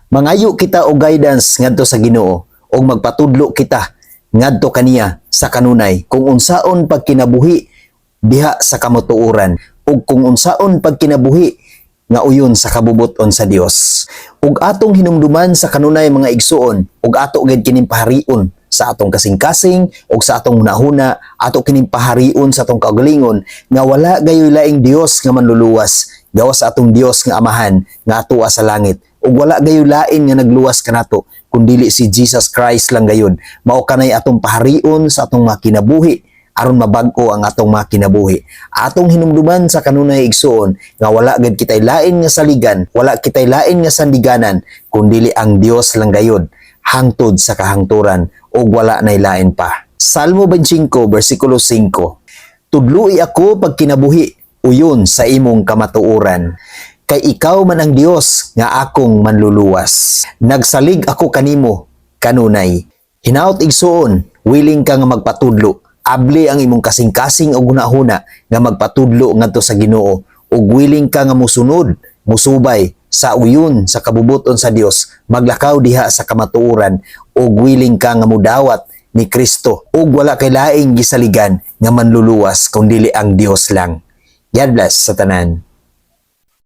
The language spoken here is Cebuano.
Mangayo kita og guidance ngadto sa Ginoo ug magpatudlo kita ngadto kaniya sa kanunay kung unsaon pagkinabuhi diha sa kamatuoran ug kung unsaon pagkinabuhi nga uyon sa kabubuton sa Dios. Ug atong hinumduman sa kanunay, mga igsuon, ug ato gid kining paharion sa atong kasing-kasing ug sa atong hunahuna, ato kining paharion sa atong kaugalingon nga wala gayoy laing Dios nga manluluwas gawas sa atong Dios nga Amahan nga atoa sa langit, ug wala gayoy lain nga nagluwas kanato kun dili si Jesus Christ lang gayud. Mao kanay atong paharion sa atong mga kinabuhi aron mabag-o ang atong mga kinabuhi. Atong hinumduman sa kanunay, igsuon, nga wala gid kitay lain nga saligan, wala kitay lain nga sandiganan kun dili ang Dios lang gayud hangtod sa kahangturan ug wala nay lain pa. Salmo 25 versikulo 5. Tudloi ako pagkinabuhi uyon sa imong kamatuoran, kay ikaw man ang Dios nga akong manluluwas. Nagsalig ako kanimo kanunay. Hinaot, igsuon, willing ka nga magpatudlo. Abli ang imong kasing-kasing og hunahuna nga magpatudlo ngadto sa Ginoo ug willing ka nga musunod, musubay sa uyon sa kabubuton sa Dios, maglakaw diha sa kamatuoran ug willing ka nga mudawat ni Kristo ug wala kay laing gisaligan nga manluluwas kun dili ang Dios lang. God bless sa tanan.